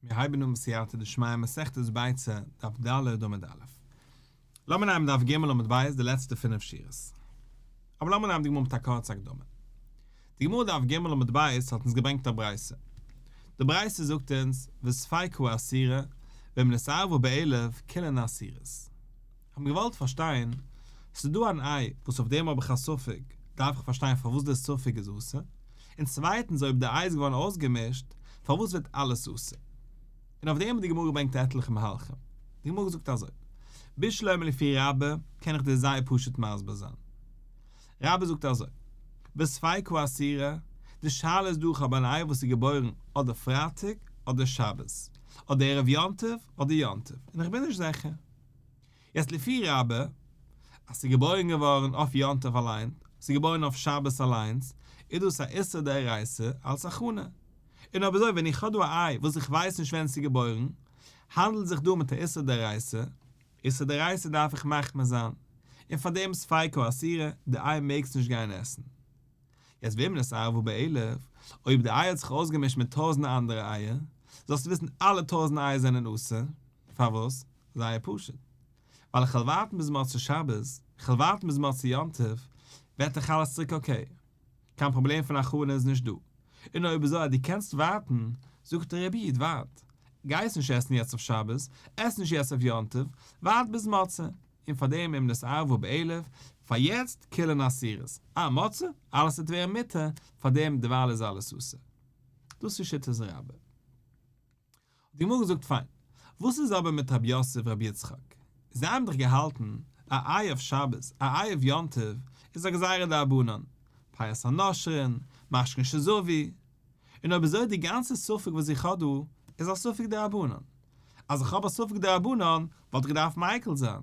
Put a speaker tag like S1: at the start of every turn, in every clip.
S1: מיר הייבן אן בסייעתא דשמיא מסכת ביצה, דף ד' עמוד א'. לאמיר נעמען דף ג' עמוד ב' די לעצטע פינף שורות. אבער לאמיר נעמען די גמרא מיט א קורצע הקדמה. די גמרא דף ג' עמוד ב' האט אונז געברענגט א ברייתא. די ברייתא זאגט אונז וספיקא אסירה ואם נתערבה באלף כולן אסירות. האבן געוואלט פארשטיין, ס'איז דא אן איי וואס אויף דעם האב איך א ספק, דארף איך פארשטיין פארוואס דער ספק איז אסור, און צווייטנס אויב די איי איז געווארן אויסגעמישט, פארוואס ווערט אלעס אסור? און אויף דעם האט די גמרא געברענגט עטליכע מהלכים. די גמרא זאגט אזוי, בשלמא לפי רבה קען איך דיר זייער פשוט מסביר זיין. רבה זאגט אזוי, וספיקא אסירה, די שאלה איז דא איך האב אן איי וואס איז געבוירן אדער פרייטאג אדער שבת, אדער ערב יום טוב אדער יום טוב, און איך בין נישט זיכער. יעצט לפי רבה, אז ס'איז געבוירן געווארן אויף יום טוב אליין, ס'איז געבוירן אויף שבת אליינס, איז דאס א איסור דאורייתא אלס הכנה. און אויב אזוי ווען איך האב דא א איי וואס איך ווייס נישט ווען ס'איז געבוירן, האנדלט זיך דא מיט א איסור דאורייתא, איסור דאורייתא דארף איך מחמיר זיין, און פאר דעם ספיקא אסירה, די איי מעגסט נישט גיין עסן. יעצט ואם נתערבה באלף, אויב די איי האט זיך אויסגעמישט מיט טויזנט אנדערע אייער, זאלסטו וויסן אלע טויזנט אייער זענען אסור, פארוואס? זייער פשוט. ווייל איך וועל ווארטן ביז מוצאי שבת, איך וועל ווארטן ביז מוצאי יום טוב, ווערט דאך אלעס צוריק okay. קיין פראבלעם פון הכנה איז נישט דא. און אויב אזוי אז דו קענסט ווארטן, זאגט דער רבי איד ווארט. גיי עס נישט עסן יעצט אויף שבת, עס נישט יעצט אויף יום טוב, ווארט ביז מוצאי. און פאר דעם אם נתערבה באלף, פאר יעצט כולן אסירות. אה, מוצאי? אלעס וועט ווערן מותר, פאר דעם דערווייל איז אלעס אסור. דאס איז שיטת רבה. האט די גמרא געזאגט פיין, וואס איז אבער מיט רב יוסף רבי יצחק? זיי האבן דאך געהאלטן א איי אויף שבת, א איי אויף יום טוב איז א גזירה דרבנן, פירות הנושרין, משקין שזבו, און אויב אזוי די גאנצע ספק וואס איך האב דא איז א ספק דרבנן, אז איך האב א ספק דרבנן וואלט איך געדארפט מיקל זיין,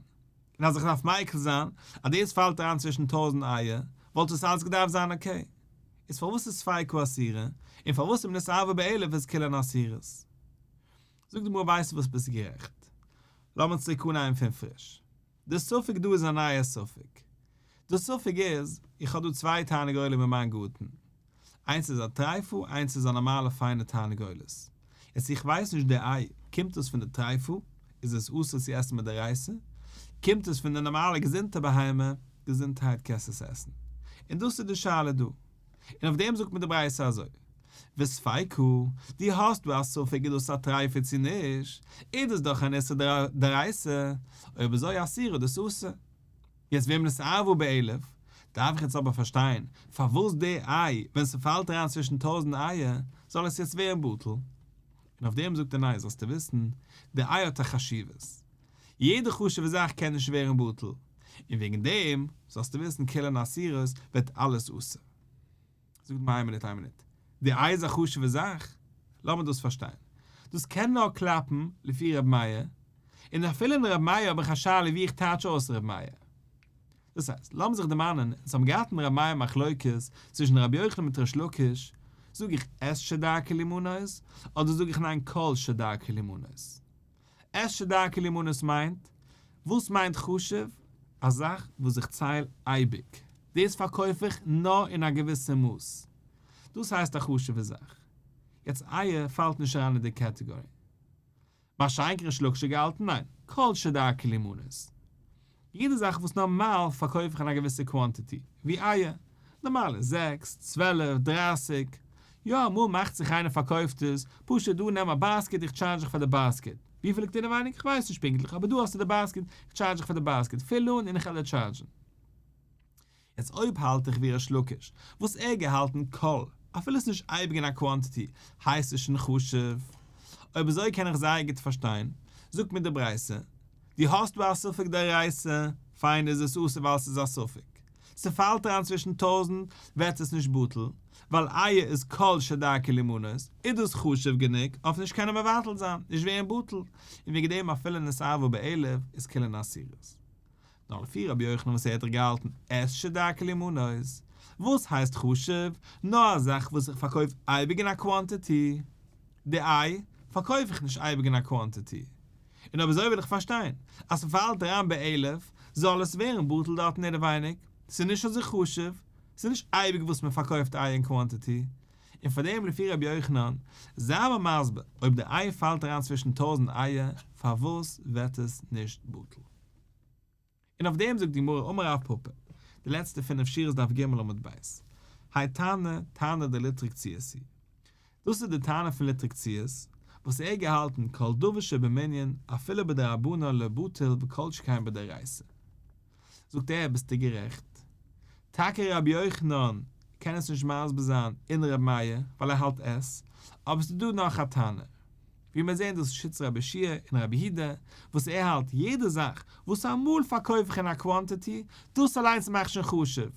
S1: און אז איך דארף מיקל זיין אז דאס פאלט אריין צווישן טויזנט אייער וואלט עס אלץ געדארפט זיין okay. איז פארוואס איז ספיקא אסירה, און פארוואס אם נתערבה באלף איז כולן אסירות? זאגט די גמרא ווייסט וואס ביסט גערעכט. לאמיר צוריק אנהייבן פון פריש. די ספק דא איז א נייע ספק. די ספק איז, איך האב דא צוויי תרנגולים אין מיין גארטן. איינס איז א טרייפה איינס איז א נארמאלע פיינע תרנגולת. יעצט איך ווייס נישט די איי, קומט עס פון די טרייפה, איז עס אסור צו עסן מדאורייתא? קומט עס פון די נארמאלע געזונטע בהמה, געזונטהייט קענסט עס עסן. און דאס איז די שאלה דא. און אויף דעם זאגט מיר די ברייתא אזוי, וספיקא, דו האסט דא א ספק איז דאס א טרייפה צו נישט, איז דאס דאך אן איסור דאורייתא, אויב אזוי אסירה דאס אסור. יעצט ואם נתערבה באלף, דארף איך יעצט אבער פארשטיין, פארוואס די איי, ווען ס'פאלט אריין צווישן טויזנט אייער, זאל עס יעצט ווערן בטל? און אויף דעם זאגט ער ניין זאלסטו וויסן, די איי האט א חשיבות. יעדע חשוב'ע זאך קען נישט ווערן בטל, און וועגן דעם, זאלסטו וויסן כולן אסירות ווערט אלעס אסור. זאגט מיר איין מינוט איין מינוט, די איי איז א חשוב'ע זאך? לאמיר דאס פארשטיין. דאס קען נאר קלאפן לפי ר' מאיר, און אפילו אין ר' מאיר האב איך א שאלה ווי איך טייטש אויס ר' מאיר. דאס הייסט, לאמיר זיך דערמאנען, אונז האבן געהאט אין ר' מאיר מחלוקת צווישן רבי יוחנן מיט ריש לקיש, זאג איך את שדרכו לימנות, אדער זאג איך ניין כל שדרכו לימנות? את שדרכו לימנות מיינט, וואס מיינט חשוב? א זאך וואס איך צייל אייביג, דאס פארקויף איך נאר אין א געוויסע מאס, דאס הייסט א חשוב'ע זאך. יעצט אייער פאלט נישט אריין אין די קעטעגארי. מה שאין כן ריש לקיש האט געהאלטן ניין, כל שדרכו לימנות. יעדע זאך וואס נארמאל פארקויף איך אין א געוויסע quantity, ווי אייער, נארמאל איז זעקס, 12, 30, יא אמאל מאכט זיך איינער פארקויפט עס, פשוט דא נעם א basket איך טשארדזש דיך פאר די basket, וויפיל ליגט אינעווייניג? כ'ווייס נישט פונקטליך אבער דא האסטו די basket, איך טשארדזש דיך פאר די basket, פיל אן און איך וועל דיר טשארדזשן. יעצט אויב האלט איך ווי ריש לקיש, וואס ער געהאלטן כל, אפילו עס איז נישט אייביג אין א quantity, הייסט עס שוין חשוב. אויב אזוי קען איך זייער גוט פארשטיין, זאגט מיר די ברייתא, דו האסט דא א ספק דאורייתא, פיין איז עס אסור ווייל ס'איז א ספק. ס'פאלט אריין צווישן טויזנט, ווערט עס נישט בטל, ווייל אייער איז כל שדרכו לימנות, איז דאס חשוב גענוג אויף נישט קענען מבטל זיין, נישט ווערן בטל, און וועגן דעם אפילו נתערבה באלף איז כולן אסירות. נאר לפי רבי יוחנן וואס ער האט דאך געהאלטן את שדרכו לימנות, וואס הייסט חשוב? נאר א זאך וואס איך פארקויף אייביג אין א quantity. די איי פארקויף איך נישט אייביג אין א quantity. און אויב אזוי וויל איך פארשטיין, אז ס'פאלט אריין באלף, זאל עס ווערן בטל דארטן אינעווייניג, ס'איז נישט אזוי חשוב, ס'איז נישט אייביג וואס מ'פארקויפט איי אין quantity. און פאר דעם לפי רבי יוחנן, זיי מיר מסביר, אויב די איי פאלט אריין צווישן טויזענט אייער, פארוואס ווערט עס נישט בטל? און אויף דעם זאגט די גמרא אמר רב פפא, די לעצטע פינף שורות דף ג' עמוד ב', האי תנא, תנא דליטרא קציעות היא. דאס איז די טענה פון ליטרא קציעות, וואס ער האט געהאלטן כל דבר שבמנין אפילו בדרבנן לא בטיל וכל שכן בדאורייתא. זאגט ער ביסטו גערעכט, טאקע רבי יוחנן קען עס נישט מסביר זיין און רבי מאיר ווייל ער האלט עס, אבער ס'איז דא נאך א תנא, ווי מיר זעהן דאס שיטת רבי יהושע און רבי יהודה וואס ער האלט יעדע זאך וואס אמאל פארקויף איך אין א קוואנטיטי, דאס אליינס מאכט שוין חשוב.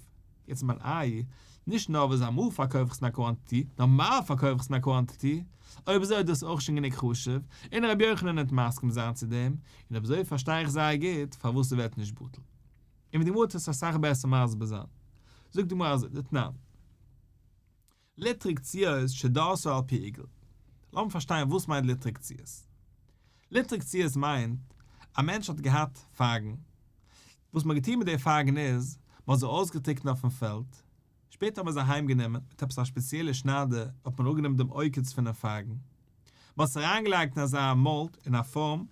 S1: יעצט מיין איי, נישט נאר וואס אמאל פארקויף איך עס אין א קוואנטיטי, נארמאל פארקויף איך עס אין א קוואנטיטי, אויב אזוי איז דאס אויך שוין גענוג חשוב, און רבי יוחנן וועט מסכים זיין צו דעם, און אויב אזוי פארשטיי איך זייער גוט פארוואס ס'ווערט נישט בטל. און ווי די גמרא וועט עס אסאך בעסער מסביר זיין, זאגט די גמרא אזוי, דתנן. ליטרא קציעות שדרסה על פי עיגול. לאמיר פארשטיין וואס מיינט ליטרא קציעות. ליטרא קציעות מיינט, א מענטש האט געהאט פייגן, וואס מ'האט געטון מיט די פייגן איז, מ'האט זיי אויסגעטריקנט אויפן פעלד, שפעטער האט מען זיי אהיים גענומען, מיט עפעס א שפעציעלע שניידער האט מען אראפגענומען דעם עוקץ פונעם פייגן, מ'האט עס אריינגעלייגט אין אזא mold, אין א פארם,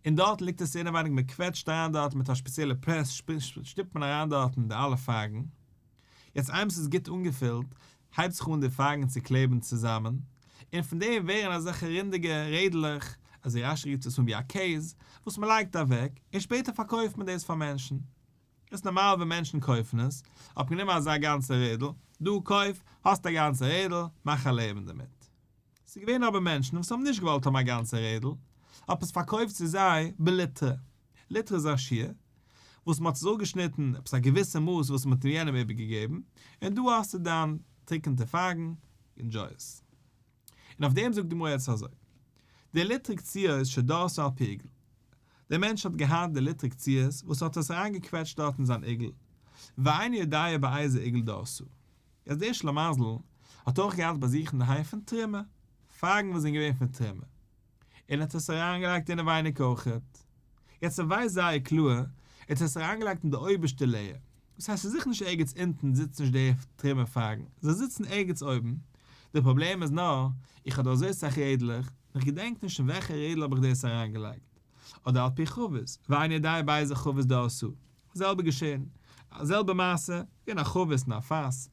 S1: און דארט ליגט עס אינעווייניג, מ'קוועטשט אריין דארט מיט א שפעציעלע פרעס, שטופט מען אריין דארטן די אלע פייגן, יעצט איינמאל ס'איז גוט אנגעפילט, הייבט זיך אן די פייגן צו קלעבן צוזאמען, און פון דעם ווערן אזעלכע רינדיגע רעדלעך, אזוי רש"י רופט עס אן ווי א קעז, וואס מען לייגט אוועק, און שפעטער פארקויפט מען דאס פאר מענטשן. איז נארמאל ווען מענטשן קויפן עס, האט מען גענומען אזא גאנצע רעדל, דא קויף, האסט א גאנצע רעדל, מאך א לעבן דערמיט. ס'איז געווען אבער מענטשן וואס האבן נישט געוואלט האבן א גאנצע רעדל, האט מען עס פארקויפט צו זיי בליטרא. ליטרא איז א שיעור, וואס מ'האט עס אפגעשניטן עפעס א געוויסע מאס וואס מ'האט יענעם איבערגעגעבן, און דא האסטו דיין טריקענטע פייגן, enjoy עס. און אויף דעם זאגט די גמרא יעצט אזוי, די ליטרא קציעות שדרסה על פי עיגול. דער מענטש האט געהאט די ליטרא קציעות וואס האט עס אריינגעקוועטשט דארט אין זיין עיגול, ואינו יודע באיזה עיגול דרסה. יעצט דער שלמזל האט אויך געהאט ביי זיך אינדערהיים פון תרומה, פייגן וואס זענען געווען פון תרומה, און ער האט עס אריינגעלייגט אינעווייניג אויכעט. יעצט ער ווייסט זייער קלאר, ער האט עס אריינגעלייגט אין די אויבערשטע layer, דאס הייסט ס'איז זיכער נישט ערגעץ אונטן זיצט נישט די תרומה פייגן, זיי זיצן ערגעץ אויבן, די פראבלעם איז נאר, איך האב דא אזוי סאך רעדלעך, און איך געדענק נישט אין וועלכע רעדל האב איך דאס אריינגעלייגט, אדער על פי חבית, ואינו יודע באיזה חבית דרסה, זעלבע געשען, זעלבע מעשה, געווען א חבית אין א פאס,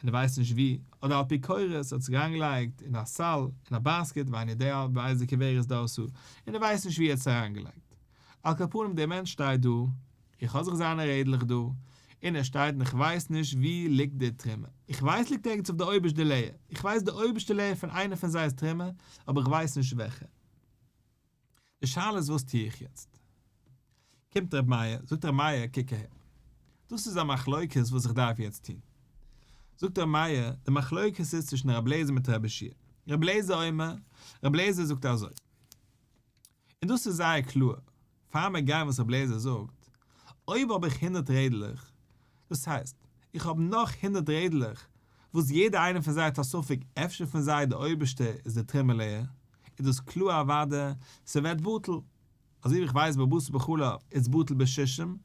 S1: און ער ווייסט נישט ווי, אדער על פי כורת האט זיך אריינגעלייגט אין א סל, אין א basket, ואינו יודע באיזה כוורת דרסה, און ער ווייסט נישט ווי ער האט עס אריינגעלייגט. על כל פנים דער מענטש שטייט דא, איך האב זיך זיינע רעדלעך דא, און ער שטייט און איך ווייס נישט ווי ליגט די תרומה, איך ווייס ליגט ערגעץ אויף די אויבערשטע layer, איך ווייס די אויבערשטע layer פון איינע פון זיי איז תרומה, אבער איך ווייס נישט וועלכע. די שאלה איז וואס טו איך יעצט? קומט ר' מאיר, זאגט ר' מאיר קוק אהער, דאס איז א מחלוקת וואס איך דארף יעצט טון. זאגט ר' מאיר, די מחלוקת איז צווישן ר' אליעזר מיט רבי יהושע. ר' אליעזר אומר, ר' אליעזר זאגט אזוי, און דאס איז זייער קלאר, פאר מיר גייען וואס ר' אליעזר זאגט, אויב האב איך הונדרעט רעדלעך, דאס הייסט, איך האב נאך הונדרעט רעדלעך, וואס יעדע איינע פון זיי האט א ספק אפשר פון זיי די אויבערשטע איז די תרומה layer, איז דאס קלאר אוודאי ס'ווערט בטל, אזוי ווי איך ווייס בבשר בחלב איז בטל בשישים,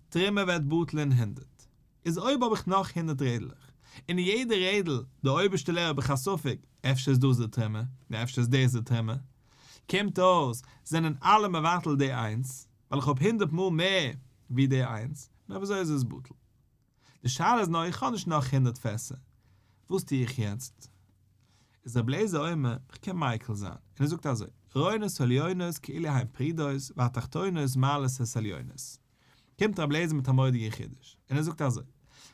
S1: תרומה ווערט בטל אין הונדרעט. איז אויב האב איך נאך הונדרעט רעדלעך, און אין יעדע רעדל די אויבערשטע layer האב איך א ספק אפשר איז דאס די תרומה, און אפשר איז דאס די תרומה, קומט אויס זענען אלע מבטל די איינס, ווייל איך האב הונדרעט מאל מער ווי די איינס, און אויב אזוי איז עס בטל. די שאלה איז נאר איך האב נישט נאך הונדרעט פעסער, וואס טו איך יעצט? איז רבי אליעזר אומר, איך קען מיקל זיין, און ער זאגט אזוי, רונות העליונות כאילו הן פרודות והתחתונות מעלות את העליונות. קומט רבי אליעזר מיט א מורא'דיגע חידוש, און ער זאגט אזוי,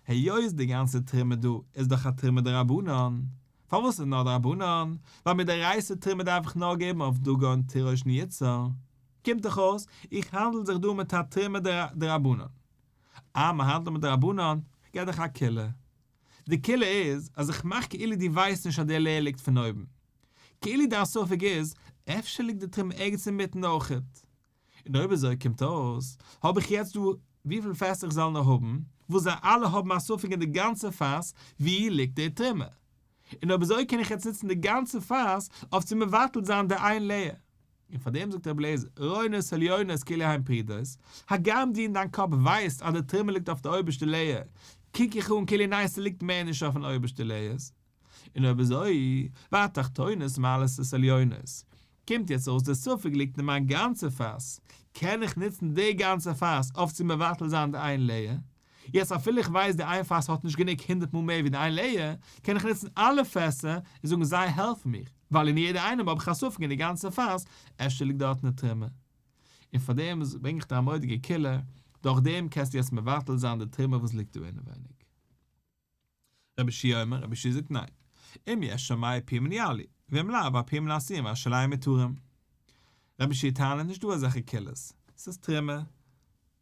S1: היות די גאנצע תרומה דא איז דאך א תרומה דרבנן, פארוואס איז נאר דרבנן? ווייל מדאורייתא תרומה דארף איך נאר געבן אויף דגן תירוש און יצהר. קומט דאך אויס, איך האנדל זיך דא מיט א תרומה דרבנן. אה, מען האנדלט מיט דרבנן, כ'געב דיך א קולא. די קולא איז אז איך מאך כאילו דו ווייסט נישט אז דער layer ליגט פון אויבן. כאילו דיין ספק איז, אפשר ליגט די תרומה ערגעץ אינמיטן אויכעט. און אויב אזוי קומט אויס, האב איך יעצט דא וויפיל פעסער איך זאל נאר האבן, וואס זיי אלע האבן א ספק אין די גאנצע פאס, ווי ליגט די תרומה. און אויב אזוי קען איך יעצט נוצן די גאנצע פאס אויף צו מבטל זיין די איין layer. און פאר דעם זאגט רבי אליעזר, רונות עליונות כאילו הן פרודות, הגם דו אין דיין קאפ ווייסט אז די תרומה ליגט אויף די אויבערשטע layer, קוק איך אן כאילו ניין ס'ליגט מער נישט אויפן אויבערשטע layers. און אויב אזוי, והתחתונות מעלות את העליונות, קומט יעצט אויס די ספק ליגט אין מיין גאנצע פאס, קען איך נוצן די גאנצע פאס אויף צו מבטל זיין די איין layer? יעצט אפילו איך ווייס די איין פאס האט נישט גענוג הונדרעט מאל מער ווי די איין layer, קען איך נוצן אלע פעסער און זאגן זיי העלפן מיך, ווייל אין יעדע איינעם האב איך א ספק אין די גאנצע פאס, אפשר ליגט דארטן די תרומה. און פאר דעם ברענג איך דיר א מורא'דיגע קולא, דורך דעם קענסטו יעצט מבטל זיין די תרומה וואס ליגט דא אינעווייניג. רבי יהושע אומר, רבי יהושע זאגט ניין, אם יש שם מאה פומין יעלו, ואם לאו הפומין אסורים והשוליים מותרים. רבי יהושע טענה'ט נישט דא אזעלכע קולות, ס'איז תרומה,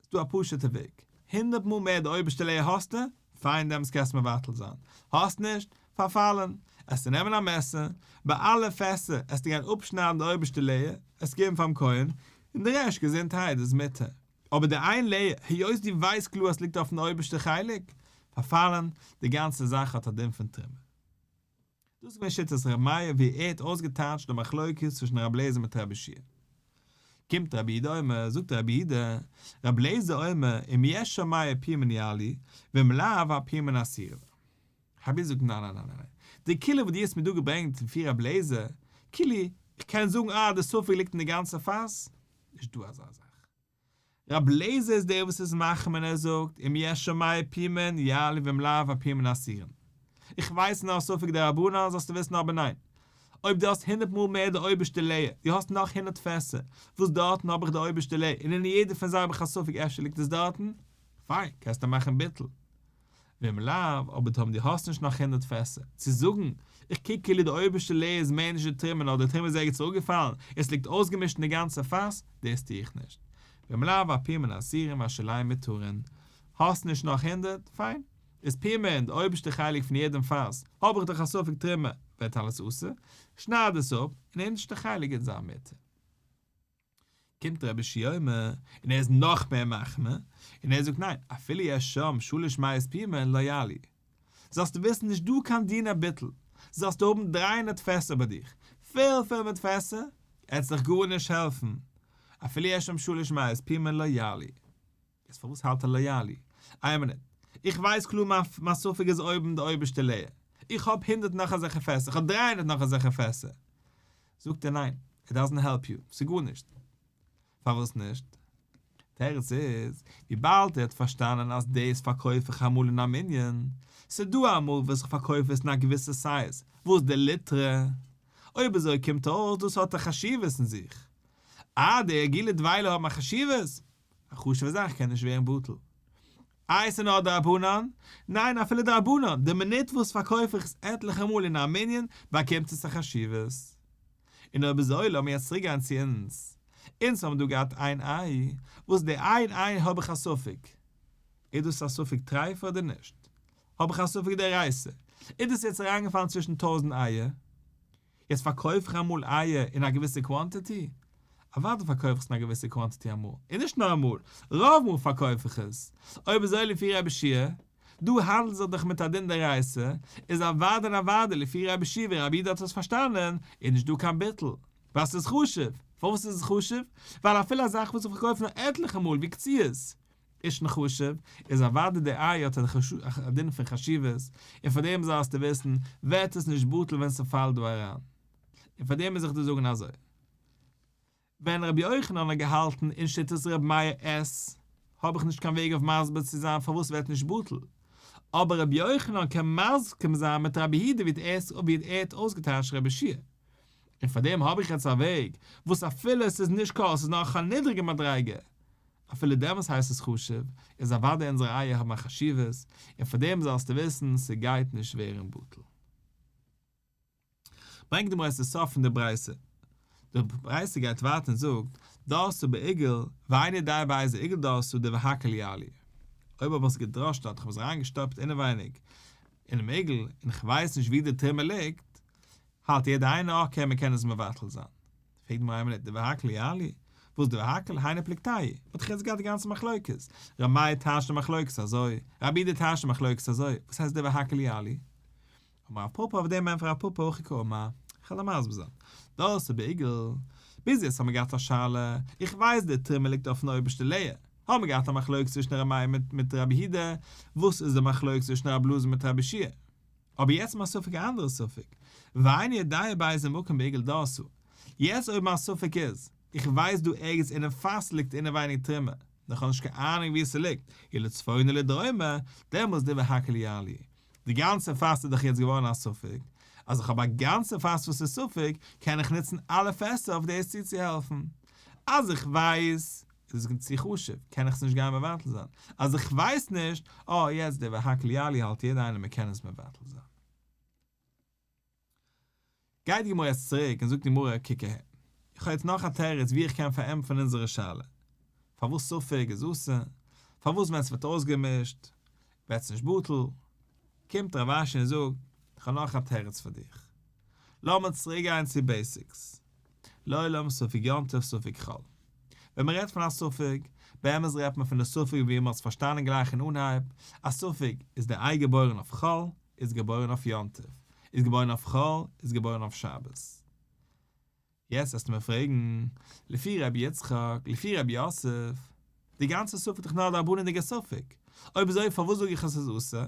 S1: ס'איז דא א פשוט'ע וועג, הונדרעט מאל מער די אויבערשטע layer האסטו, פיין דעמאלטס קענסטו מבטל זיין, האסט נישט, פארפאלן, עסטו נעמען א מעסער, ביי אלע פעסער עסטו גיין אפשניידן די אויבערשטע layer, עס געבן פאר'ן כהן, און די רעשט געזונטהייט איז מותר. אבער די איין layer, היות דו ווייסט קלאר אז ס'ליגט אויפן אויבערשטע חלק, פארפאלן, די גאנצע זאך האט א דין פון תרומה. דאס איז געווען שיטת ר' מאיר ווי ער האט אויסגעטייטשט די מחלוקת צווישן רבי אליעזר מיט רבי יהושע. קומט רבי יהודה אומר, זאגט רבי יהודה, רבי אליעזר אומר, אם יש שם מאה פומין יעלו, ואם לאו הפומין אסורין. רבי זאגט ניין ניין ניין ניין, די קולא וואס דו האסט מיר דא געברענגט לפי רבי אליעזר, כאילו איך קען זאגן אה די ספק ליגט אין די גאנצע פאס, נישט דא אזא זאך. רבי אליעזר איז דער וואס איז מחמיר און ער זאגט אם יש שם מאה פומין יעלו ואם לאו הפומין אסורין. איך ווייס נאר א ספק דרבנן זאלסטו וויסן אבער ניין. אויב דו האסט הונדרעט מאל מער די אויבערשטע layer, דו האסט נאך הונדרעט פעסער, וואס דארטן האב איך די אויבערשטע layer און אין יעדע פון זיי האב איך א ספק אפשר ליגט עס דארטן, פיין, קענסטו מאכן ביטול. ואם לאו, אבער טאמער דו האסט נישט נאך הונדרעט פעסער, צו זאגן, איך קוק כאילו די אויבערשטע layer איז מער נישט די תרומה נאר די תרומה איז ערגעץ אראפגעפאלן און עס ליגט אויסגעמישט אין די גאנצע פאס, דאס טו איך נישט. ואם לאו הפומין אסורין והשוליים מותרין. האסט נישט נאך הונדרעט? פיין. איז פומין, די אויבערשטע חלק פון יעדעם פאס, האב איך דאך א ספק תרומה, ווערט אלעס אסור, שנייד עס אפ, און די אונטערשטע חלק גייט זיין מותר. קומט רבי יהושע אומר, און ער איז נאך מער מחמיר, און ער זאגט ניין, אפילו יש שם שלש מאות פומין לא יעלו. זאלסטו וויסן נישט דא קיין דין הביטול, זאלסטו האבן 300 פעסער ביי דיך, פול פול מיט פעסער, עט זיך גארנישט העלפן, אפילו יש שם שלש מאות פומין לא יעלו. איז פארוואס האלט ער לא יעלו? איין מינוט, איך ווייס קלאר מיין ספק איז אויבן די אויבערשטע layer, איך האב הונדרעט נאך אזעלכע פעסער, איך האב 300 נאך אזעלכע פעסער. זאגט ער ניין, it doesn't help you, ס'איז גארנישט. פארוואס נישט? תירוץ איז, וויבאלד ער האט פארשטאנען אז דאס פארקויף איך אמאל אין א מנין, ס'איז דא אמאל וואס איך פארקויף עס אין א געוויסע size, וואס די ליטרע? אויב אזוי קומט אויס דאס האט א חשיבות אין זיך. אה, די עגולי דבילה האבן א חשיבות? א חשוב'ע זאך קען נישט ווערן בטל. איי ס'איז נאר דרבנן? ניין אפילו דרבנן, די מינוט וואס פארקויף איך עס עטליכע מאל אין א מנין באקומט עס א חשיבות. און אויב אזוי לאמיר יעצט צוריק גיין צו אונז. אונז האבן דא געהאט איין איי, וואס די איין איי האב איך א ספק. איז דאס א ספק טרייף אדער נישט? האב איך א ספק דאורייתא. איז דאס יעצט אריינגעפאלן צווישן טויזנט אייער? יעצט פארקויף איך אמאל אייער אין א געוויסע quantity? אוודאי פארקויף איך עס אין א געוויסע quantity אמאל, און נישט נאר אמאל, רוב מאל פארקויף איך עס. אויב אזוי לפי רבי יהושע, דא האנדלט זיך דאך מיט א דין דאורייתא, איז אוודאי און אוודאי לפי רבי יהושע ווי רבי יהודה האט עס פארשטאנען, איז נישט דא קיין ביטול, ווייל ס'איז חשוב. פארוואס איז עס חשוב? ווייל אפילו א זאך וואס איך פארקויף נאר עטליכע מאל ווי קציעות, איז שוין חשוב, איז אוודאי די איי האט א דין פון חשיבות, און פאר דעם זאלסטו וויסן, ווערט עס נישט בטל ווען ס'פאלט דא אריין. און פאר דעם מוז איך דיר זאגן אזוי. ווען רבי יוחנן האט געהאלטן אין שיטת רבי מאיר עס, האב איך נישט קיין וועג אויף מסביר צו זיין פארוואס ס'ווערט נישט בטל. אבער רבי יוחנן קען מסכים זיין מיט רבי יהודה ווי ער האט אויסגעטייטשט רבי יהושע. און פאר דעם האב איך יעצט א וועג, וואס אפילו עס איז נישט קל, ס'איז נאך א נידריגע מדריגה, אפילו דעמאלס הייסט עס חשוב, איז אוודאי אונזערע אייער האבן א חשיבות, און פאר דעם זאלסטו וויסן, ס'גייט נישט ווערן בטל. ברענגט די גמרא עס איז סוף פון די ברייתא. די ברייתא גייט ווייטער און זאגט, דרסה בעיגול, ואיני יודע באיזה עיגול דרסה דברי הכל יעלו. אויב האב איך עס געדראשט אדער כ'האב עס אריינגעשטאפט אינעווייניג אינעם עיגול, און כ'ווייס נישט וואו די תרומה ליגט, האלט יעדער איינער okay מ'קען עס מבטל זיין. פרעגט די גמרא איין מינוט, דברי הכל יעלו? וואס דברי הכל? היינו פלוגתייהו מ'האט דאך יעצט געהאט די גאנצע מחלוקת, ר' מאיר טייטשט די מחלוקת אזוי, רבי יהודה טייטשט די מחלוקת אזוי, וואס הייסט דברי הכל יעלו? אמר רב פפא אויף דעם ענטפערט רב פפא הכי קאמר, איך וועל דיר מסביר זיין, דרסה בעיגול, ביז יעצט האבן מיר געהאט א שאלה, איך ווייס די תרומה ליגט אויפן אויבערשטע layer, האבן מיר געהאט א מחלוקת צווישן ר' מאיר מיט רבי יהודה, וואס איז די מחלוקת צווישן רבי אלעזר מיט רבי יהושע? אבער יעצט מיין ספק א אנדערע ספק, ואיני יודע באיזה מקום בעיגול דרסה, יעצט אויב מיין ספק איז, איך ווייס דא ערגעץ אינעם פאס ליגט אינעווייניג תרומה, נאר כ'האב נישט קיין אהנונג וואו ס'ליגט, אי לצפון אי לדרומה, דעמאלס דברי הכל יעלו. די גאנצע פאס איז דאך יעצט געווארן א ספק, אז איך האב א גאנצע פאס וואס איז ספק, קען איך נוצן אלע פעסער אויף דאס צוצוהעלפן. אז איך ווייס, איז עס צו חשוב, קען איך עס נישט גיין מבטל זיין. אז איך ווייס נישט, אה, יעצט דברי הכל יעלו האלט יעדער איינער מ'קען עס מבטל זיין. גייט די גמרא יעצט צוריק און זאגט די גמרא קוק אהער, איך האב יעצט נאך א תירוץ ווי איך קען פארענטפערן אונזערע שאלה, פארוואס ספק איז אסור, פארוואס ווען ס'ווערט אויסגעמישט ווערט עס נישט בטל, קומט רב אשי און זאגט, איך האב נאך א תירוץ פאר דיך, לאמיר צוריק גיין צו basics, לעולם ספק יום טוב ספק חול. ווען מען רעדט פון א ספק, באמת רעדט מען פון די ספק ווי מען האט עס פארשטאנען גלייך אין אנהייב, א ספק איז די איי געבוירן אויף חול, איז געבוירן אויף יום טוב, איז געבוירן אויף חול, איז געבוירן אויף שבת. יעצט וועסטו מיר פרעגן, לפי רבי יצחק, לפי רבי יוסף, די גאנצע ספק איז דאך נאר א דרבנן'דיגע ספק, אויב אזוי פארוואס זאג איך אז ס'איז אסור?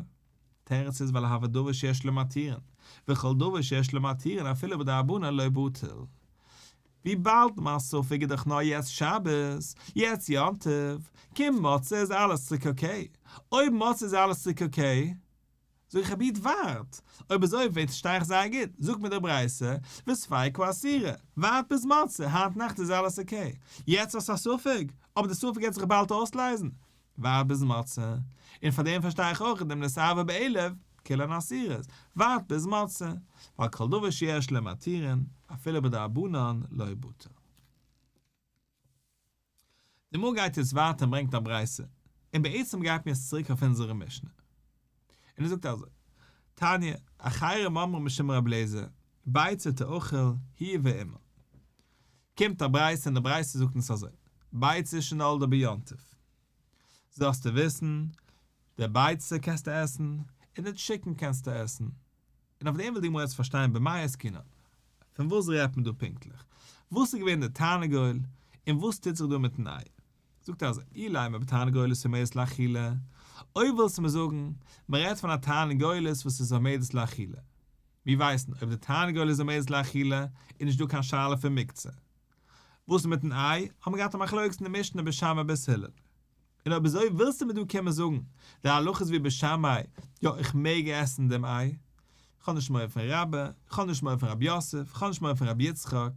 S1: תירוץ איז ווייל הוי דבר שיש לו מתירין, וכל דבר שיש לו מתירין אפילו בדרבנן לא בטיל. וויבאלד מיין ספק איז דאך נאר יעצט שבת, יעצט יום טוב, קומט מוצאי איז אלעס צוריק okay, אויב מוצאי איז אלעס צוריק okay, זאג איך רבי איד ווארט, אויב אזוי פארשטיי איך זייער גוט, זאגט מיר די ברייתא, וספיקא אסירא, ווארט ביז מוצאי, היינט נאכט איז אלעס okay, יעצט האסטו א ספק, אבער די ספק גייט זיך באלד אויסלייזן, ווארט ביז מוצאי, און פאר דעם פארשטיי איך אויך דעם נתערבה באלף, כולן אסירות, ווארט ביז מוצאי, ווייל כל דבר שיש לו מתירין, אפילו בדרבנן לא בטל. די גמרא גייט יעצט ווייטער און ברענגט א ברייתא, און בעצם גייט מען יעצט צוריק אויף אונזערע משנה. און ער זאגט אזוי, תניא, אחרים אומרים משום רבי אליעזר, ביצה תאכל היא ואמה. קומט א ברייתא און די ברייתא זאגט אונז אזוי, ביצה שנולדה ביום טוב. זאלסטו וויסן, די ביצה קענסטו עסן, און די chicken קענסטו עסן. און אויף דעם וויל די גמרא יעצט פארשטיין במאי עסקינן, פון וואס רעדט מען דא פונקטליך? וואס איז געווען די תרנגול, און וואס טוט זיך דא מיטן איי? זאגט ער אזוי, אילימא בתרנגולת עומדת לאכילה, אויב ווילסטו מיר זאגן, מען רעדט פון א תרנגולת וואס איז עומדת לאכילה. מיר ווייסן, אויב די תרנגולת איז עומדת לאכילה, איז נישט דא קיין שאלה פון מוקצה. וואס איז מיטן איי? האבן מיר געהאט א מחלוקת אין די משנה בית שמאי בית הלל. און אויב אזוי ווילסטו מיר דא קומען זאגן די הלכה איז ווי בית שמאי, יא איך מעג עסן דעם איי, איך האב נישט מורא פון רבה, איך האב נישט מורא פון רב יוסף, איך האב נישט מורא פון רבי יצחק,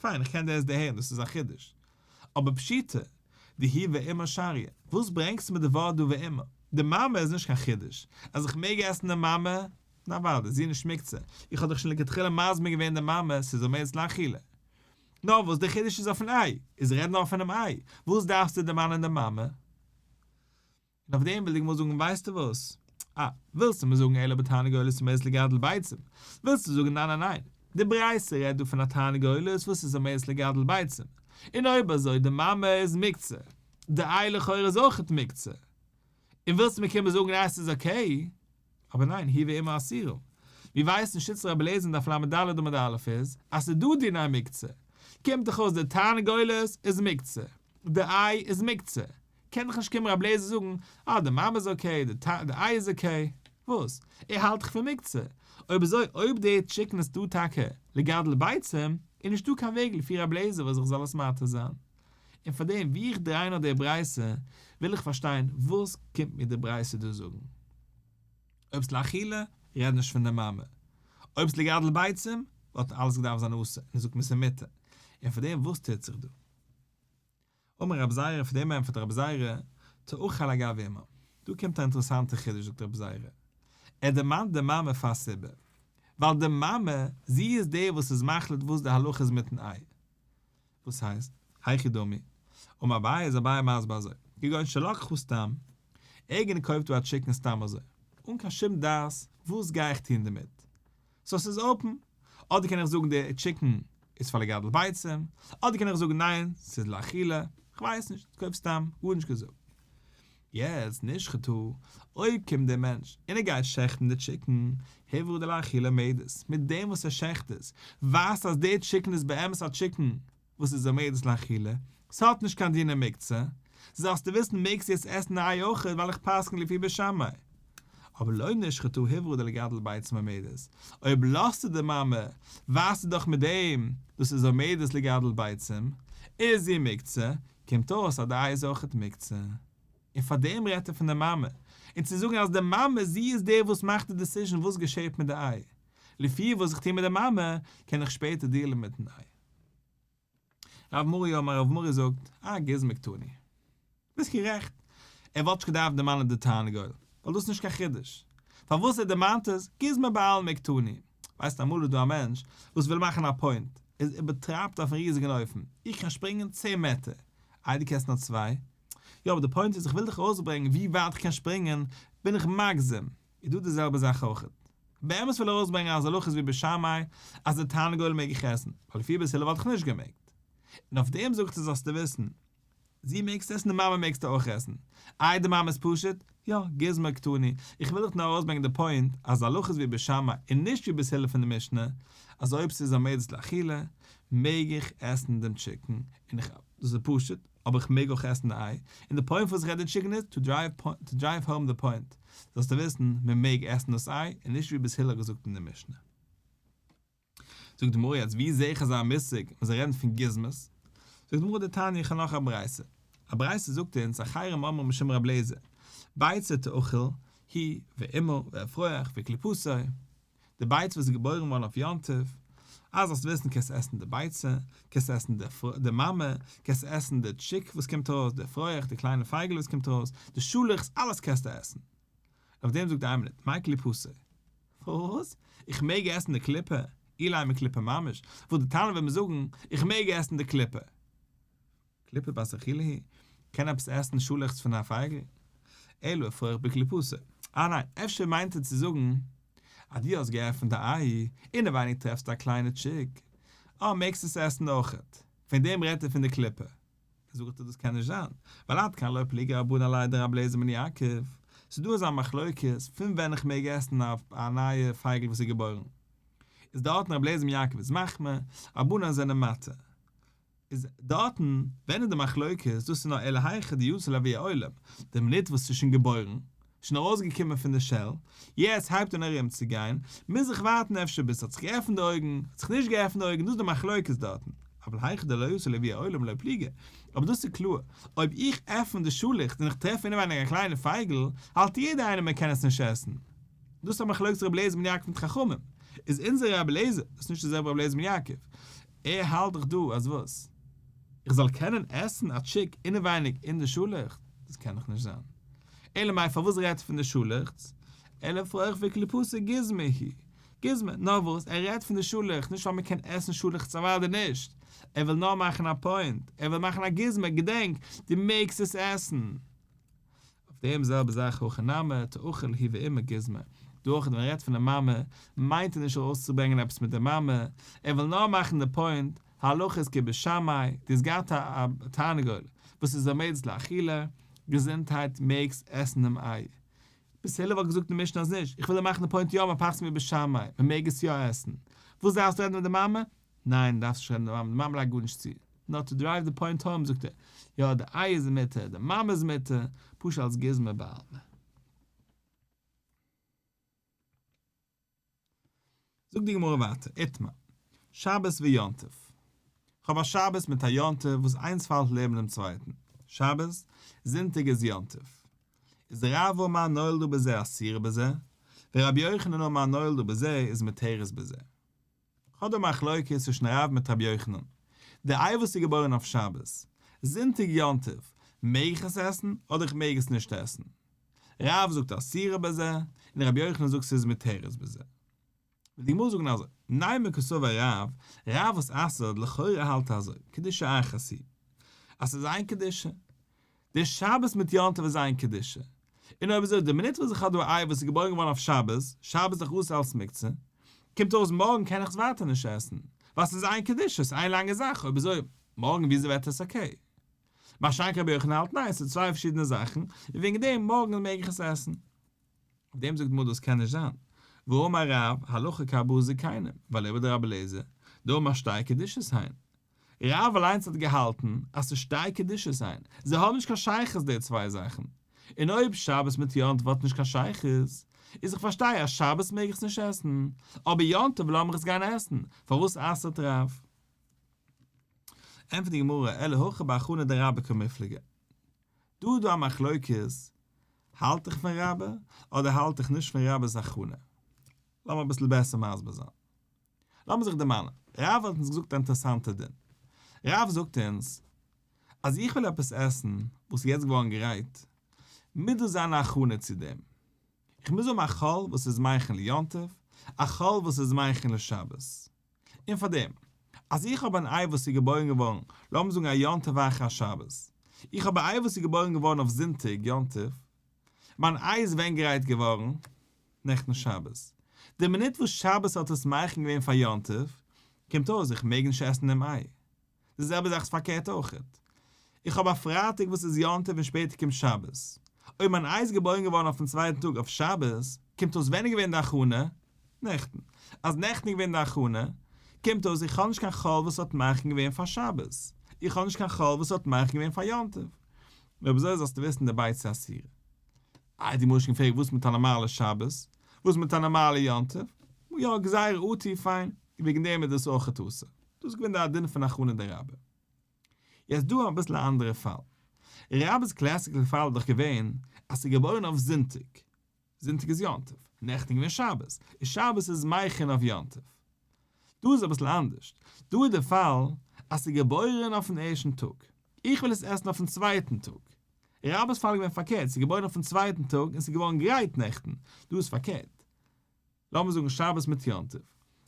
S1: פיין איך קען דאס דערהערן דאס איז א חידוש, אבער פשיטא דהיא ואמה שריא, וואס ברענגסטו מיר די ווארט דא ואמה, די מאמע איז נישט קיין חידוש, אז איך מעג עסן די מאמע, נא וואדע, זי איז נישט מוקצה, איך האב דאך שוין לכתחילה מזמין געווען די מאמע, ס'איז עומדת לאכילה. נאר וואס די חידוש איז אויפן איי, איז רעד נאר פונעם איי, וואס דארפסטו דערמאנען די מאמע? און אויף דעם וויל די גמרא זאגן ווייסטו וואס? אה, ווילסטו מיר זאגן אלא בתרנגולת עומדת לגדל ביצים, ווילסטו זאגן ניין ניין ניין, די ברייתא רעדט דא פון א תרנגולת וואס איז עומדת לגדל ביצים, און אויב אזוי די מאמע איז מוקצה, די איי לכאורה איז אויכעט מוקצה, און ווילסטו מיר קומען זאגן אז ס'איז okay? אבער ניין, היא ואמה אסורה. מיר ווייסן שיטת רבי אליעזר אין דף לד עמוד א' איז אז ס'איז דא דיני מוקצה. קומט דאך אויס די תרנגולת איז מוקצה, די איי איז מוקצה. קען דאך נישט קומען רבי אליעזר זאגן אה די מאמע איז okay, די איי איז okay. וואס? ער האלט דאך פון מוקצה. אויב אזוי אויב די chicken איז דא טאקע לגדל ביצים, איז נישטא קיין וועג לפי רבי אליעזר וואס איך זאל עס מתיר זיין. און פארדעם ווי איך דריי נאר די ברייתא וויל איך פארשטיין וואס קומט מיר די ברייתא דא זאגן. אויב ס'איז לאכילה, רעד נישט פון די מאמע. אויב ס'איז לגדל ביצים, וואלט אלעס געדארפט זיין אסור, און זאגט מען ס'איז מותר. און פארדעם וואס טוט זיך דא? אמר רב זירא, פאר דעם ענטפערט רב זירא, תאכל אגב אמה. דא קומט א אינטערעסאנטע חידוש זאגט רב זירא. ער דערמאנט די מאמע פאר א סיבה. ווייל די מאמע, זי איז די וואס איז מחליט וואס די הלכה איז מיטן איי. וואס הייסט? היכי דמי? אמר אביי איז אביי מסביר אזוי, כגון שלקחה סתם, ער געקויפט דא א chicken סתם אזוי, אן קיין שום דעת, וואס גיי איך טון דערמיט? so ס'איז open, אדער קען איך זאגן די chicken איז פאר לגדל ביצים, אדער קען איך זאגן ניין, ס'איז לאכילה, כ'ווייס נישט, קויף סתם, גארנישט געזאגט. יעצט נשחטה, אויב קומט דער מענטש און ער גייט שעכטן די chicken, הובררה דלאכילה עומדת, מיט דעם וואס ער שעכט עס, ווייזט אז די chicken איז באמת א chicken וואס איז עומדת לאכילה, ס'האט נישט קיין דיני מוקצה, זאלסטו וויסן מעגסט יעצט עסן א איי אויכעט ווייל איך פסק'ן לפי בית שמאי. אבער לא נשחטה הוברה דלגדל ביצים עומדת, אויב לאזטו די מאמע, ווייזטו דאך מיט דעם דאס איז עומדת לגדל ביצים, איז זי מוקצה, קומט אויס אז די איי איז אויכעט מוקצה. און פאר דעם רעדט ער פון די מאמע, און צו זאגן אז די מאמע זי איז די וואס מאכט די decision וואס געשעט מיט די איי, לפי וואס איך טו מיט די מאמע, קען איך שפעטער deal ן מיטן איי. רב מרי אמר רב מרי זאגט, אה גוזמא קתני. ביסט גערעכט. ער וואלט נישט געדארפט דערמאנען די תרנגול, ווייל דאס איז נישט קיין חידוש. פארוואס ער דערמאנט עס, גוזמא בעלמא קתני. ווייסט אמאל איז דא א מענטש וואס וויל מאכן א point, ער איבערטרייבט אויפן ריזיגן אופן, איך קען שפרינגען צען מעטער, איי דו קענסט נאר צוויי? יא אבער די point איז איך וויל דיך ארויסברענגען ווי ווייט איך קען שפרינגען, בין איך מגזם, איז דא די זעלבע זאך אויכעט. באמת וויל ער ארויסברענגען אז הלכה איז ווי בית שמאי אז די תרנגול מעג איך עסן, ווייל לפי בית הלל וואלט איך נישט געמעגט. און אויף דעם זאגט ער זאלסטו וויסן, זי מעגסט עסן די מאמע מעגסטו אויך עסן. איי די מאמע איז פשוט? יא, גוזמא קתני. איך וויל דיך נאר ארויסברענגען די point אז הלכה איז ווי בית שמאי און נישט ווי בית הלל פון די משנה, אז אויב ס'איז עומדת לאכילה מעג איך עסן דעם chicken, און איך, דאס איז פשוט, אבער איך מעג אויך עסן די איי, און די point וואס איך רעד די chicken איז to drive home די point, זאלסטו וויסן, מען מעג עסן דאס איי, און נישט ווי בית הלל האט געזאגט אין די משנה. זאגט די גמרא יעצט ווי זעה איך אזא מושג מען זאל רעדן פון גוזמאות? זאגט די גמרא דתניא איך האב נאך א ברייתא, א ברייתא זאגט אונז אחרים אומרים משום רב לעזער, ביצה תאכל היא ואמה ואפרוח וקליפתו, די ביצה וואס איז געבוירן געווארן אויף יום טוב, אז זאלסט וויסן קענסט עסן די ביצה, קענסט עסן די מאמע, קענסט עסן די chick וואס קומט ארויס, די אפרוח, די קליינע פייגל וואס קומט ארויס, די שאלעכץ, אלעס קענסטו עסן. אויף דעם זאגט איין מינוט, מאי קליפתו? וואס? איך מעג עסן די קליפה? אילימא קליפה ממש, וואס די תנא וועט מיר זאגן, איך מעג עסן די קליפה. קליפה בת אכילה היא, קען עפעס עסן שאלעכץ פון א פייגל? אלא אפרוח בקליפתו. אה ניין, אפשר מיינט ער צו זאגן אז דו האסט געעפנט א איי, אינעווייניג טרעפסטו א קליינע chick, אה מעגסט עס עסן אויכעט. פון דעם רעדט ער פון די קליפה. זאגט ער דאס קען נישט זיין, ווייל עד כאן לא פליגי רבנן עליה דרבי אליעזר בן יעקב, ס'איז דא אזא מחלוקת פון ווען איך מעג עסן א נייע פייגל וואס איז געבוירן, איז דארטן רבי אליעזר בן יעקב איז מחמיר, רבנן זענען מתיר. איז דארטן ווען איז די מחלוקת, דאס איז נאר אלא היכא דיתא לאויר העולם, די מינוט וואס ס'איז שוין געבוירן, שוין ארויסגעקומען פון די shell, יעצט הייבט אן ארום צו גיין, מוז איך ווארטן אפשר ביז ס'האט זיך געעפנט די אויגן, האט זיך נישט געעפנט די אויגן, דאס איז די מחלוקת דארטן, אבל היכא דלא יתא לאויר העולם לא פליגי, אבער דאס איז קלאר, אויב איך עפן די שאלעכץ און איך טרעף אינעווייניג א קליינע פייגל, האלט יעדער איינער מען קען עס נישט עסן. דאס איז א מחלוקת רבי אליעזר בן יעקב מיט חכמים, איז אונזער רבי אליעזר, דאס איז נישט די זעלבע רבי אליעזר בן יעקב, ער האלט דאך דא אז וואס? איך זאל קענען עסן א chick אינעווייניג אין די שאלעכץ? דאס קען דאך נישט זיין. אלא מאי פארוואס רעדט ער פון די שאלעכץ? אלא אפרוח וקליפתו גוזמא היא. גוזמא, נאר וואס, ער רעדט פון די שאלעכץ, נישט ווייל מען קען עסן שאלעכץ אוודאי נישט. ער וויל נאר מאכן א point, ער וויל מאכן א גוזמא, געדענק, דו מעגסט עס עסן. אויף דעם זעלבע זאך הכא נמי, תאכל היא ואמה גוזמא. דא אויך ווען ער רעדט פון די מאמע, מיינט ער נישט ארויסצוברענגען עפעס מיט די מאמע, ער וויל נאר מאכן די point, הלכה איז כבית שמאי, דו האסט געהאט א תרנגול וואס איז עומדת לאכילה, געזונטהייט מעגסט עסן דעם איי. בית הלל וואלט געזאגט אין משנה אז נישט, איך וויל דיר מאכן די point יא מען פסק'נט ווי בית שמאי, מען מעג עס יא עסן. וואס דארפסטו רעדן מיט די מאמע? ניין דארפסט נישט רעדן מיט די מאמע, די מאמע לייגט גארנישט צו. נאר to drive די point home זאגט ער, יא די איי איז מותר, די מאמע איז מותר, פשוט אלס גוזמא בעלמא. זאגט די גמרא ווייטער, איתמר, שבת ויום טוב. כ'האב א שבת מיט א יום טוב וואס איינס פאלט לעבן דעם צווייטן. שבת, זונטאג איז יום טוב. איז רב אמר נולדה בזה אסורה בזה, ורבי יוחנן אמר נולדה בזה איז מותרת בזה. כ'האב דא מחלוקת צווישן רב מיט רבי יוחנן. די איי וואס איז געבוירן אויף שבת, זונטאג יום טוב, מעג איך עס עסן אדער איך מעג עס נישט עסן? רב זאגט אסורה בזה, און רבי יוחנן זאגט ס'איז מותרת בזה. וועט די גמרא זאגן אזוי, נימא קסבר רב, רב וואס אסר'ט לכאורה האלט אזוי, קדושה אחת היא. אז ס'איז איין קדושה. די שבת מיט יום טוב איז איין קדושה. און אויב אזוי די מינוט וואס איך האב דא א איי וואס איז געבוירן געווארן אויף שבת, שבת איז דאך אסור אלס מוקצה, קומט אויס מארגן קען איך עס ווייטער נישט עסן, ווייל ס'איז איין קדושה, ס'איז איין לאנגע זאך, אויב אזוי מארגן וויאזוי ווערט עס okay? מה שאין כן רבי יוחנן האלט ניין, ס'איז צוויי פארשידענע זאכן, און וועגן דעם מארגן מעג איך עס עסן. אויף דעם זאגט די גמרא דאס קען נישט זיין. והאמר רב, הלכה כארבעה זקנים, ואליבא דרבי אליעזר, דאמר שתי קדושות הן. רב אליינס האט געהאלטן אז ס'איז שתי קדושות הן, זיי האבן נישט קיין שייכות די צוויי זאכן. און אויב שבת מיט יום טוב האט נישט קיין שייכות, איז איך פארשטיי אז שבת מעג איך עס נישט עסן, אבער יום טוב לאמיך עס גיין עסן, פארוואס אסר'ט רב? ענטפערט די גמרא, אלא הכא בהכנה דרבה קמיפלגי. דא איז דא א מחלוקת, האלט איך פון רבה, אדער האלט איך נישט פון רבה'ס הכנה? לאמיר אביסל בעסער מסביר זיין. לאמיר זיך דערמאנען, רב האט אונז געזאגט א אינטערעסאנטע דין. רב זאגט אונז, אז איך וויל עפעס עסן וואס איז יעצט געווארן גרייט, מוז דאס זיין א הכנה צו דעם. איך מוז האבן א חול וואס איז מכין ליום טוב, א חול וואס איז מכין לשבת. און פאר דעם, אז איך האב אן איי וואס איז געבוירן געווארן, לאמיר זאגן א יום טוב אחר השבת, איך האב א איי וואס איז געבוירן געווארן אויף זונטאג יום טוב, מיין איי איז ווען גרייט געווארן? נעכטן שבת. די מינוט וואס שבת האט עס מכין געווען פאר יום טוב, קומט אויס איך מעג נישט עסן דעם איי. די זעלבע זאך איז פארקערט אויכעט. איך האב א פרייטאג וואס איז יום טוב און שפעטער קומט שבת. אויב מיין איי איז געבוירן געווארן אויפן צווייטן טאג אויף שבת, קומט אויס ווען איז געווען די הכנה? נעכטן. אז נעכטן איז געווען די הכנה, קומט אויס איך האב נישט קיין חול וואס האט מכין געווען פאר שבת. איך האב נישט קיין חול וואס האט מכין געווען פאר יום טוב. און אויב אזוי זאלסטו וויסן די ביצה אסורה. איי די גמרא שוין געפרעגט וואס מיט א נארמאלע שבת? וואס מיט א נארמאלע יום טוב? יא גזירה אטו פיין, וועגן דעם איז דאס אויכעט אסור. דאס איז געווען די דין פון הכנה דרבה. יעצט דא אביסל א אנדערע פאל. רבה'ס classical פאל איז דאך געווען אז ס'איז געבוירן אויף זונטאג. זונטאג איז יום טוב, נעכטן איז געווען שבת, און שבת איז מכין אויף יום טוב. דא איז אביסל אנדערש, דא איז די פאל אז ס'איז געבוירן אויפן ערשטן טאג, איך וויל עס עסן אויפן צווייטן טאג. רבה'ס פאל איז געווען פארקערט, ס'איז געבוירן אויפן צווייטן טאג און ס'איז געווארן גרייט נעכטן, דא איז פארקערט. לאמיר זאגן שבת מיט יום טוב,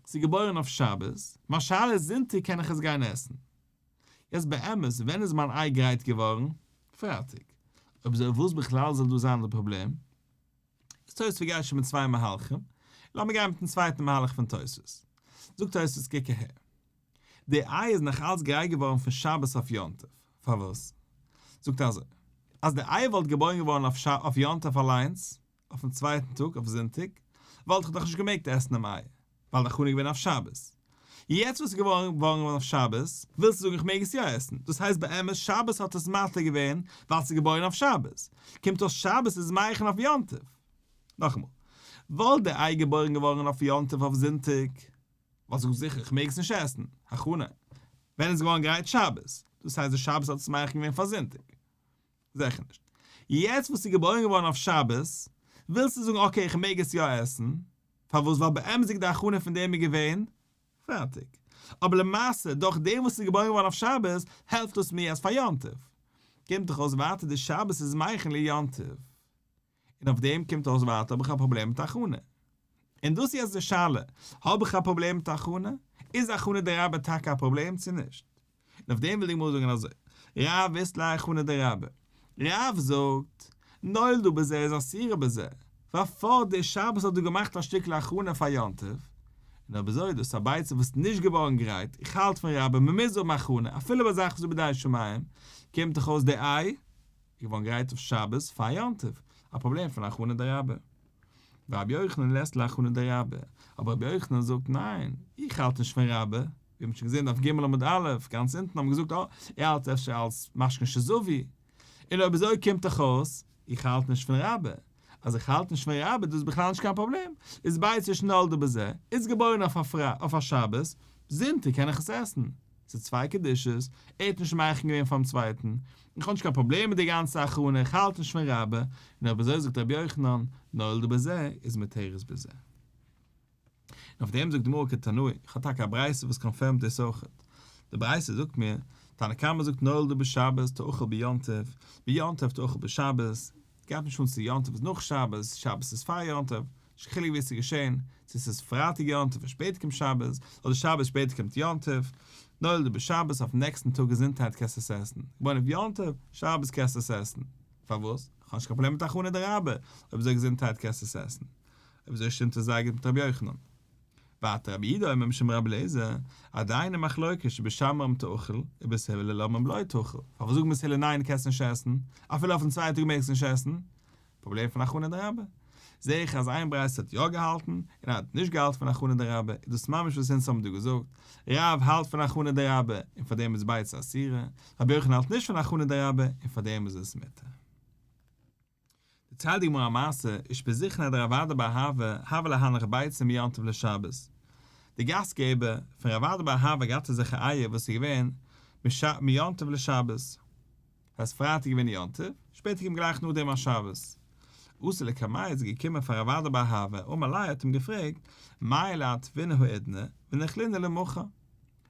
S1: ס'איז געבוירן אויף שבת, מיין שאלה איז זונטאג קען איך עס גיין עסן? יעצט באמת ווען איז מיין איי גרייט געווארן? פרייטאג. אויב אזוי וואס בכלל זאל דא זיין די פראבלעם? איז תוספות גייט שוין מיט צוויי מהלכים, לאמיר גיין מיטן צווייטן מהלך פון תוספות. זאגט תוספות קוק אהער. די איי איז נאך אלץ גרייט געווארן פון שבת אויף יום טוב. פארוואס? זאגט ער אזוי, אז די איי וואלט געבוירן געווארן אויף יום טוב אליינס, אויפן צווייטן טאג, אויף זונטאג, וואלט איך דאך נישט געמעגט עסן דעם איי, ווייל די הכנה איז געווען אויף שבת. יעצט וואס איז געווארן געווארן אויף שבת, ווילסטו זאגן איך מעג עס יא עסן? דאס הייסט באמת שבת האט עס מתיר געווען ווייל ס'איז געבוירן אויף שבת. קומט אויס שבת איז מכין אויף יום טוב. נאכאמאל, וואלט די איי געבוירן געווארן אויף יום טוב אויף זונטאג, וואלסטו געזאגט זיכער איך מעג עס נישט עסן, הכנה. ווען איז געווארן גרייט שבת? דאס הייסט די שבת האט עס מכין געווען פאר זונטאג. זיכער נישט. יעצט וואס ס'איז געבוירן געווארן אויף שבת, ווילסטו זאגן okay איך מעג עס יא עסן, פארוואס ווייל באמת'דיג די הכנה פון דעם איז געווען פרייטאג. אבער למעשה דורך דעם וואס ס'איז געבוירן געווארן אויף שבת, העלפט דאס מיר יעצט פאר יום טוב. קומט דאך אויס ווייטער די שבת איז מכין ליום טוב. און אויף דעם קומט אויס ווייטער האב איך א פראבלעם מיט הכנה. און דאס איז יעצט די שאלה, האב איך א פראבלעם מיט הכנה? איז הכנה דרבה טאקע א פראבלעם צו נישט? און אויף דעם וויל די גמרא זאגן אזוי, רב אית ליה הכנה דרבה, רב זאגט, נולדה בזה איז אסורה בזה, ווייל פאר די שבת האט דא געמאכט א שטיקל הכנה פאר יום טוב, און אויב אזוי איז דאס א ביצה וואס איז נישט געווארן גרייט, איך האלט פון רבה מען מוז האבן הכנה אפילו ביי זאכן וואס איז בידי שמים, קומט דאך אויס די איי איז געווארן גרייט אויף שבת פאר יום טוב, א פראבלעם פון הכנה דרבה. ורבי יוחנן לית ליה הכנה דרבה, אבער רבי יוחנן זאגט ניין, איך האלט נישט פון רבה, ווי מ'האט שוין געזען דף ג' עמוד א', גאנץ אונטן האבן געזאגט אה, ער האלט אפשר אלס משקין שזבו, און אויב אזוי קומט דאך אויס, איך האלט נישט פון רבה, אז איך האלט נישט פון רבה איז דאס בכלל נישט קיין פראבלעם, איז ביצה שנולדה בזה, איז געבוירן אויף א שבת, זונטאג קען איך עס עסן. ס'איז צוויי קדושות, ער האט נישט מכין געווען פארן צווייטן, איך האב נישט קיין פראבלעם מיט די גאנצע הכנה, איך האלט נישט פון רבה, און אויב אזוי זאגט רבי יוחנן, נולדה בזה איז מותרת בזה. און אויף דעם זאגט די גמרא כתנאי, איך האב טאקע א ברייתא וואס confirm ט דאס אויכעט, די ברייתא זאגט מיר, תנא קמא זאגט נולדה בשבת תאכל ביום טוב, ביום טוב תאכל בשבת, גייט נישט אן צו יום טוב איז נאך שבת, שבת איז פאר יום טוב, נישט קיין חילוק ווי עס איז געשען, צו עס איז פרייטאג יום טוב און שפעטער קומט שבת, אדער שבת שפעטער קומט יום טוב, נולדה בשבת אויפן נעקסטן טאג געזונטהייט קענסטו עס עסן, געבוירן אויף יום טוב, שבת קענסטו עס עסן, פארוואס? איך האב נישט קיין פראבלעם מיט הכנה דרבה, אויב אזוי געזונטהייט קענסטו עס עסן. אויב אזוי שטימט עס זייער גוט מיט רבי יוחנן. ווייטער רבי יהודה אומר משום רבי אליעזר, עדיין מחלוקת שבית שמאי אומרים תאכל, ובית הלל אומרים לא תאכל. פארוואס זאגן בית הלל ניין קענסט נישט עסן, אפילו אויפן צווייטן טאג מעגסטו נישט עסן? פראבלעם פון הכנה דרבה. זעה איך אז איין ברייתא האט יא געהאלטן, און איינער האט נישט געהאלטן פון הכנה דרבה, איז דאס ממש וואס אונז האבן דא געזאגט, רב האלט פון הכנה דרבה, און פאר דעם איז ביצה אסורה, רבי יוחנן האלט נישט פון הכנה דרבה, און פאר דעם איז עס מותר. ציילט די גמרא א מעשה, אושפיזכניה דרב אדא בר אהבה הוה ליה הנך ביצה מיום טוב לשבת, די גאסט געבער פון רב אדא בר אהבה געהאט אזעלכע אייער וואס איז געווען מיום טוב לשבת, ס'איז פרייטאג געווען יום טוב, שפעטער קומט גלייך נאכדעם א שבת. אתא לקמיה איז געקומען פאר רב אדא בר אהבה אמר ליה האט אים געפרעגט, מהו לאטבינהו האידנא וניכלינהו למחר?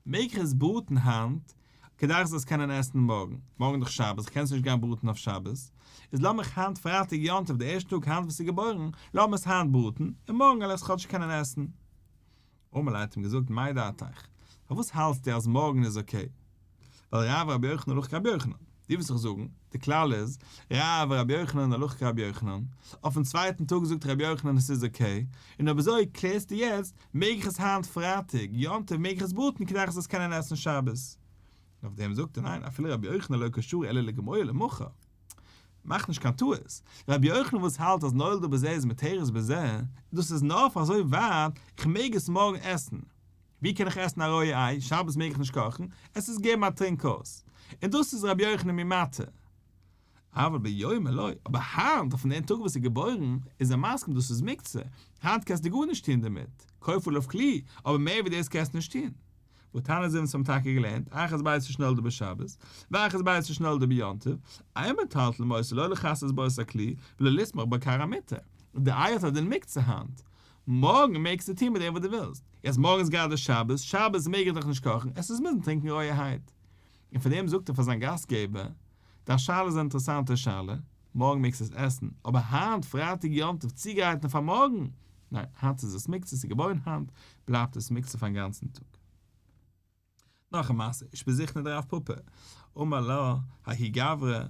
S1: מעג איך עס בראטן היינט כדי איך זאל עס קענען עסן מארגן? מארגן איז דאך שבת, איך קען עס נישט גיין בראטן אויף שבת, איז לאמיך היינט פרייטאג יום טוב די ערשטע טאג היינט וואס איז געבוירן, לאמיר עס היינט בראטן, און מארגן וועל איך עס כאטש קענען עסן. אמר ליה האט אים געזאגט מאי דעתיך, פארוואס האלטסטו אז מארגן איז okay? ווייל רב ורבי יוחנן הלכה כרבי יוחנן. דו ווילסט דאך זאגן, די כלל איז, רב ורבי יוחנן הלכה כרבי יוחנן, אויפן צווייטן טאג זאגט רבי יוחנן עס איז okay, און אויב אזוי קלערסטו יעצט, מעג איך עס היינט פרייטאג, יום טוב מעג איך עס בראטן כדי איך זאל עס קענען עסן שבת? און אויף דעם זאגט ער ניין, אפילו רבי יוחנן לא קא שרי אלא לגמועי למחר. מאך נישט קיין טעות, רבי יוחנן וואס האלט אז נולדה בזה איז מותרת בזה, דאס איז נאר פאר אזוי ווייט איך מעג עס מארגן עסן. ווי קען איך עסן א רויע איי, שבת מעג איך נישט קאכן, עס איז געבן א טרינק אויס. און דאס איז רבי יוחנן ממטה. אבל ביומא לא, אבער היינט אויפן דעם טאג וואס איז געבוירן, איז ער מסכים דאס איז מוקצה, היינט קענסטו גארנישט טון דערמיט, כופה עליו כלי, אבער מער ווי דאס קענסטו נישט טון. והתניא אזוי ווי אונז האבן טאקע געלערנט, אחת ביצה שנולדה בשבת, ואחת ביצה שנולדה ביום טוב, אין מטלטלין אותה לא לכסות בה את הכלי, ולא לסמוך בה כר המטה. די איי האט א דין מוקצה היינט. מארגן מעגסטו טון מיט דעם וואס דו ווילסט. יעצט מארגן איז גראדע שבת, שבת מעג איך דאך נישט קאכן, עס איז מוזן טרינקען רויערהייט. און פאר דעם זאגט ער פאר זיין גאסטגעבער, דיין שאלה איז א אינטערעסאנטע שאלה, מארגן מעגסטו עס עסן, אבער היינט פרייטאג יום טוב צוגרייטן פאר מארגן, ניין, היינט איז עס מוקצה, עס איז געבוירן היינט, בלייבט עס מוקצה פארן גאנצן טאג. נאך א מעשה, אושפיזכניה דרב פפא, אמר לה, ההוא גברא,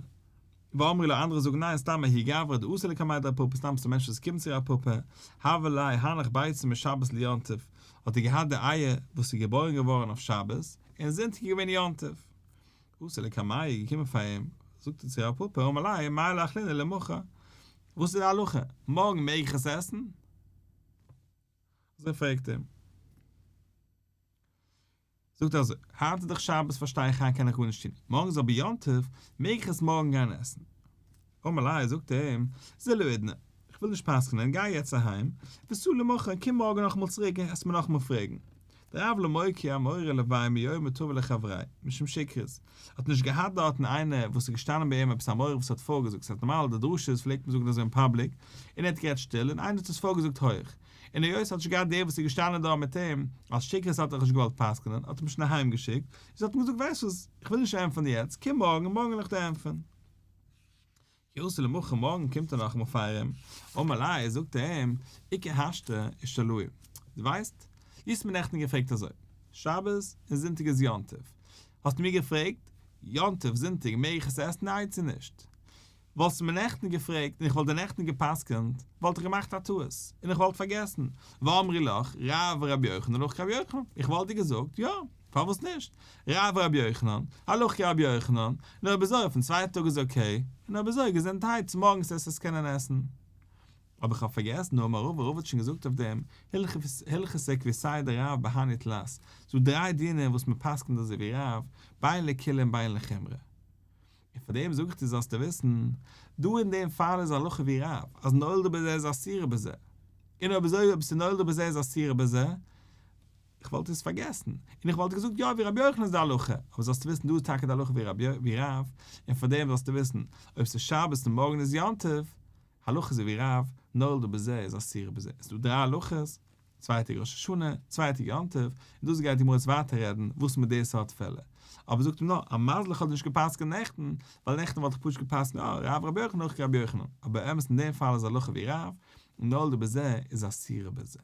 S1: ואמרי לה אנדערע זאגן ניין סתם ההוא גברא דאתא לקמיה דרב פפא סתם ס'איז א מענטש וואס קומט צו רב פפא, הוה ליה הנך ביצה משבת ליום טוב, האט ער געהאט די אייער וואס איז געבוירן געווארן אויף שבת, און זונטאג איז געווען יום טוב. אתא לקמיה איז געקומען פאר אים, זאגט ער צו רב פפא, אמר ליה, מהו לאכלינהו למחר, וואס איז די הלכה, מארגן מעג איך עס עסן? אזוי פרעגט אים. זאגט ער אזוי, היינט איז דאך שבת פארשטיי איך היינט קען איך גארנישט טון, מארגן איז אבער יום טוב, מעג איך עס מארגן גיין עסן? אמר ליה, זאגט ער אים, זיל האידנא, איך וויל נישט פסק'נען, גיי יעצט אהיים, ותא למחר, קום מארגן נאכאמאל צוריק און עסט מיר נאכאמאל פרעגן. דרב לא מוקי אמורא לויה מיומא טבא לחבריה, משום שכרות, האט נישט געהאט דארטן איינער וואס איז געשטאנען ביי אים עפעס א מורה וואס האט פארגעזאגט, ס'הייסט נארמאל די דרשות פלעגט מען זאגן אזוי אין public, און ער האט גערעדט שטיל און איינער האט עס פארגעזאגט הויך, און היות האט נישט געהאט דער וואס איז געשטאנען דארט מיט אים, אלס שכרות האט ער נישט געוואלט פסק'נען, האט ער אים שוין אהיים געשיקט, איז האט אים געזאגט ווייסט וואס, איך וויל נישט ענטפערן יעצט, קום מארגן, מארגן וועל איך דיר ענטפערן. כי אתא למחר מארגן קומט ער נאכאמאל פאר אים, אמר ליה, זאגט ער אים, איכא השתא אישתלאי, דו ווייסט, דו האסט מיר נעכטן געפרעגט אזוי, שבת און זונטאג איז יום טוב, האסטו מיר געפרעגט, יום טוב זונטאג מעג איך עס עסן איי צו נישט? וואלסטו מיר נעכטן געפרעגט און איך וואלט דיר נעכטן גע'פסק'נט, וואלט איך געמאכט א טעות, און איך וואלט פארגעסן, ואמרי לך, רב ורבי יוחנן הלכה כרבי יוחנן, איך וואלט דיר געזאגט, יא, פארוואס נישט? רב ורבי יוחנן, הלכה כרבי יוחנן, און אויב אזוי אויפן צווייטן טאג איז okay, און אויב אזוי געזונטהייט צומארגנס עסט עס קענען עסן. אבער איך האב פארגעסן, האמר רבא, רבא האט שוין געזאגט אויף דעם, הלכתא כוותיה דרב בהני תלת, ס'דא דריי דינים וואס מ'פסק'נט אזוי ווי רב, בין לקולא און בין לחומרא. און פאר דעם זאג איך דיר זאלסטו וויסן, דא אין דעם פאל איז הלכה ווי רב, אז נולדה בזה איז אסורה בזה. און אויב אזוי אויב ס'איז נולדה בזה איז אסורה בזה, איך וואלט עס פארגעסן, און איך וואלט געזאגט יא ווי רבי יוחנן איז די הלכה, אבער זאלסטו וויסן דא איז טאקע די הלכה ווי רב, און פאר דעם זאלסטו וויסן, אויב ס'איז שבת און מארגן איז יום טוב, הלכה איז ווי רב, נולדה בזה איז אסורה בזה. ס'איז דא דריי הלכות, צוויי טעג ראש השנה, צוויי טעג יום טוב, און דאס גייט די גמרא יעצט ווייטער רעדן וואס מיט די סארט פעלער. אבער זאגט אים נאר, א מזל איך האב נישט גע'פסק'נט נעכטן, ווייל נעכטן וואלט איך פשוט גע'פסק'נט אה, רב רבי יוחנן הלכה כרבי יוחנן, אבער אמת אין דעם פאל איז הלכה ווי רב, און נולדה בזה איז אסורה בזה.